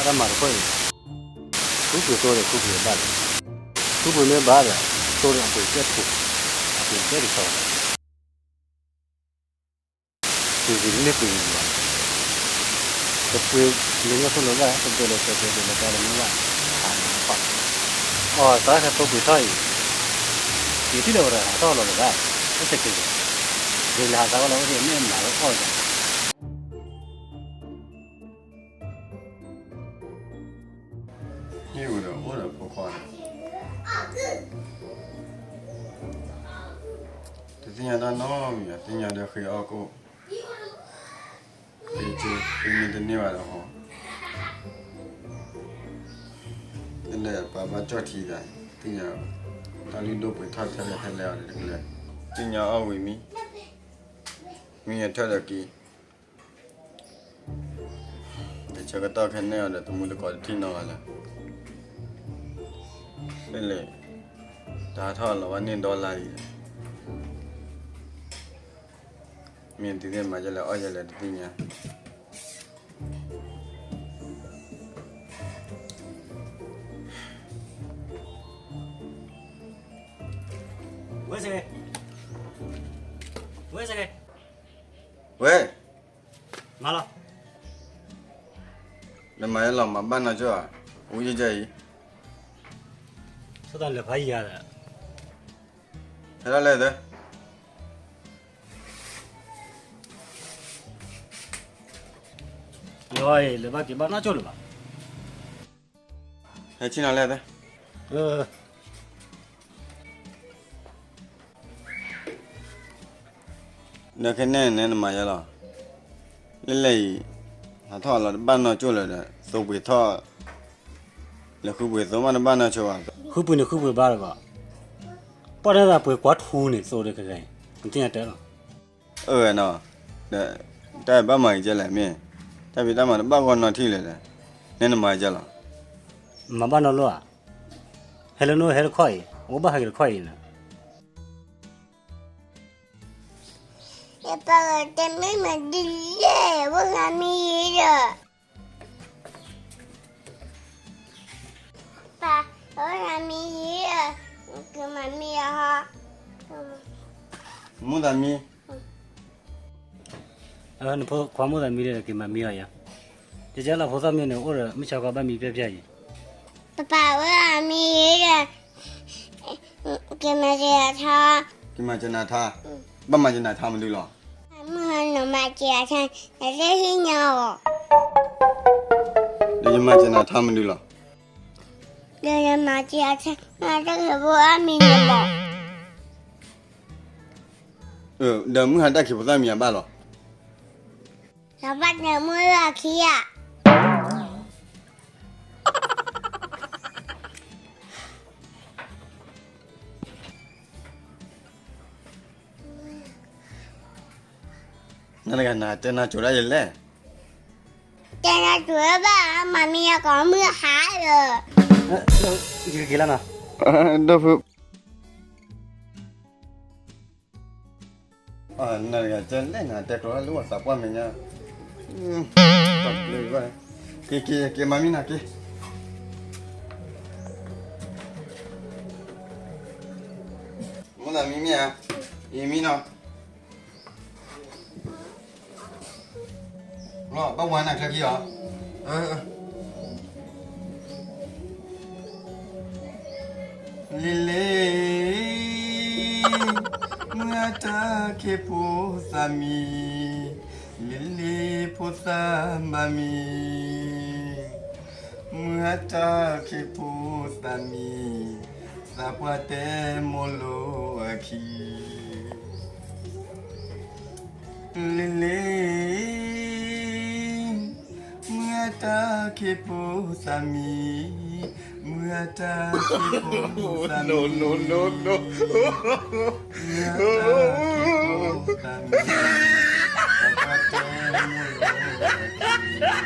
တၢ်မၤတခီအံၤ, ဃုပှ့ၤသိဒီး ဃုပှ့ၤဘၣ်ဒီး, ဃုပှ့ၤမ့ၢ်ဘၣ်ဒီး သိဒီးအပှ့ၤကဲထူ, အပှ့ၤကဲထူစီၤ, ပှ့ၤဂ့ၤတန့ၢ်ပှ့ၤဂ့ၤဘၣ်, တပှ့ၤလၢညါခိၣ်လီၤဘၣ်, တဘဲလီၤစဲး တဘဲလီၤကါလၢမ့ၢ်ဘၣ်, အါန့ၣ်ဖီၣ်, အီၣ်သးဟဲသိပှ့ၤထီၣ်အံၤ, ယထံၣ်ဒီးဝဲဒၣ်ဟးထီၣ်လီၤလၢၤဘၣ်, တစဲးကဲၤ, ယကလဲၤဟးသးဝဲလီၤအိၣ်ဒီးမ့ၢ်မၤဝဲအီၣ်ယၤ ဟံၣ်ဝဲဒီးအိၣ်ဒီးဖိခွါန့ၣ်, တသ့ၣ်ညါတၢ်နီတမံၤ, သ့ၣ်ညါဒီးဃ့အီၣ်ကိၣ်, ဃ့က့ၤမ့ၢ်တန့ၢ်ဘၣ်ဒီးဟီ, တလဲၤပာ်ဘၣ်ကၠီၣ်ထံသး, သ့ၣ်ညါ, တၢ်လုၢ်ဒိၣ်ပှ့ၤထီၣ်ထဲလဲၣ်ထဲလဲၣ်အီၤဒီးတကလဲၤ, သ့ၣ်ညါအီၣ်ဝံၤမံ, မံအထၢၣ်ဒီးက့ၤ တဆၢကတီၢ်ခဲန့ၣ်အီၤဒီး တမူတကိးတထံၣ်နီတဂၤလၢၤ, လၢလဲၣ်, တၢ်ဟးထီၣ်လီၤဘၣ်န့ၢ်ဒီလါအံၤ, မ့ၢ်တသ့ၣ်မၤယဲလဲၣ်အီၣ်ယဲလဲၣ်တသ့ၣ်ညါ, ဝဲ, ဝဲ, မၤလီၤ, နမၤယဲလီၤ မၤဘၣ်နီၢ်ကၠိၣ်ဧါ, ဝံယဲယဲအံၤ, ဆိတၢ်လဲၤဖးယံၤဧါ, ဟဲလီၤလဲၣ်သၢ ယအံၤ လဲၤဘၣ်က့ၤဘၣ်နီၢ်ကၠိၣ်လၢၤဘၣ်, ဟဲဆ့ၣ်နီၤလဲၣ်သၢ, နခဲန့ၣ်န့ၣ်နမၤယဲလီၤ, လၢလဲၣ်အံၤ, ဟးထီၣ်လီၤတဘၣ်နီၢ်ကၠိၣ်လၢၤဒီး သိပှ့ၤထီၣ်, လဲၤဃုပှ့ၤသိမးတဘၣ်နီၢ်ကၠိၣ်ဘၣ်, ဃုပှ့ၤန့ၣ်ဃုပှ့ၤဘၣ်လၢၤဘၣ်, ပှၢ်တၢ်သးပှ့ၤကွၢ်ထူန့ၣ် သိတကဂၤအံၤ, နသ့ၣ်ညါတဲလီၤ အၢနီၤ, ဒီးတၢ်ဘၣ်မၤဂ့ၤကဲလဲၣ်မ့ၢ်, တၢ်ဖံးတၢ်မၤတဘၣ်ဂီၢ်နီထံၣ်လဲၣ်ဒီး, နဲနမၤကဲလီၤ, မၤဘၣ်နီၢ်လိၣ်ဧါ, ဟဲလၢနအိၣ်ဟဲတခီအံၤ, အိၣ်ဘၣ်ဟဲက့ၤတခီအံၤနီၤ, ယပၢ်တမ့ၢ်မၤဒ်လဲၣ် ဝဲဂၤမံၤဒီး ပၢ်, အဝဲဒၣ်မံၤယံၤ, ကမၤမံၤအီၤ, မူသးမံ, နဖိခွါမူသးမံဒီး ကမၤမံၤအီၤယၤ, ကကဲလီၤဖိသၣ်မ့ၢ်န့ၣ် အိၣ်ဒီးမုၢ်ဆါခီဘၣ်မံၤဖျၢၣ်ဖျၢၣ်ယံၤ, ပၢ်ပၢ်ဝဲဒၣ်မံၤယံၤဒီး ကမၤစၢၤထါ, ကမၤစၢၤနၤထါ, ဘၣ်မၤစၢၤနၤထါမနုၤလီၤ, မုၢ်ဟါနမၤစၢၤထါ, နတဟံးညါအီၤ, ဒီးယမၤစၢၤနၤထါမနုၤလီၤ, ဒီးယမၤစၢၤထါ, နတၢ်က့ၤဖိအါမံၤန့ၣ်လီၤ, ဒီးမုၢ်ဟါတၢ်က့ၤဖိသၣ်မံၤအဘၣ်လီၤ သးဘၣ်တမုၢ်လၢခံဧါ, နတဂၤနၤတဲနၤကိၤဒၣ်ယလဲၣ်, တဲနၤကိၤဘၣ်, မၤမံၤယၤကိးမုၢ်ဟါလၢ, ယကက့ၤလီၤနီၤ, ဒီဖု နတဂၤတဲလဲၣ်နၤတဲကျိၤလၢဝဲသးပှၢ်မဲာ်ညါ, က့ၤက့ၤက့ၤမၤမံၤနၤက့ၤ, မူသးမံမ့ၢ်ဧါ, အံၤမံနီၤ, ဘၣ်ဝါနၤချၢခံလီၤ, လ့လ့, မုၢ်အတၢ်ခ့ဖိသၣ်မံၤ, လ့လ့ဖိသၣ်ဘၣ်မံၤ, မုၢ်အတၢ်ခ့ဖိသၣ်မံၤ, သးပှၢ်တဲမိၢ်လိအခံ လ့လ့, မုၢ်အတၢ်ခ့ဖိသၣ်မံၤ, မုၢ်အတၢ်ခ့ဖိသၣ်မံၤ, မုၢ်အတၢ်ခ့ဖိသၣ်မံၤ, သးပှၢ်တဲမိၢ်လိအခံ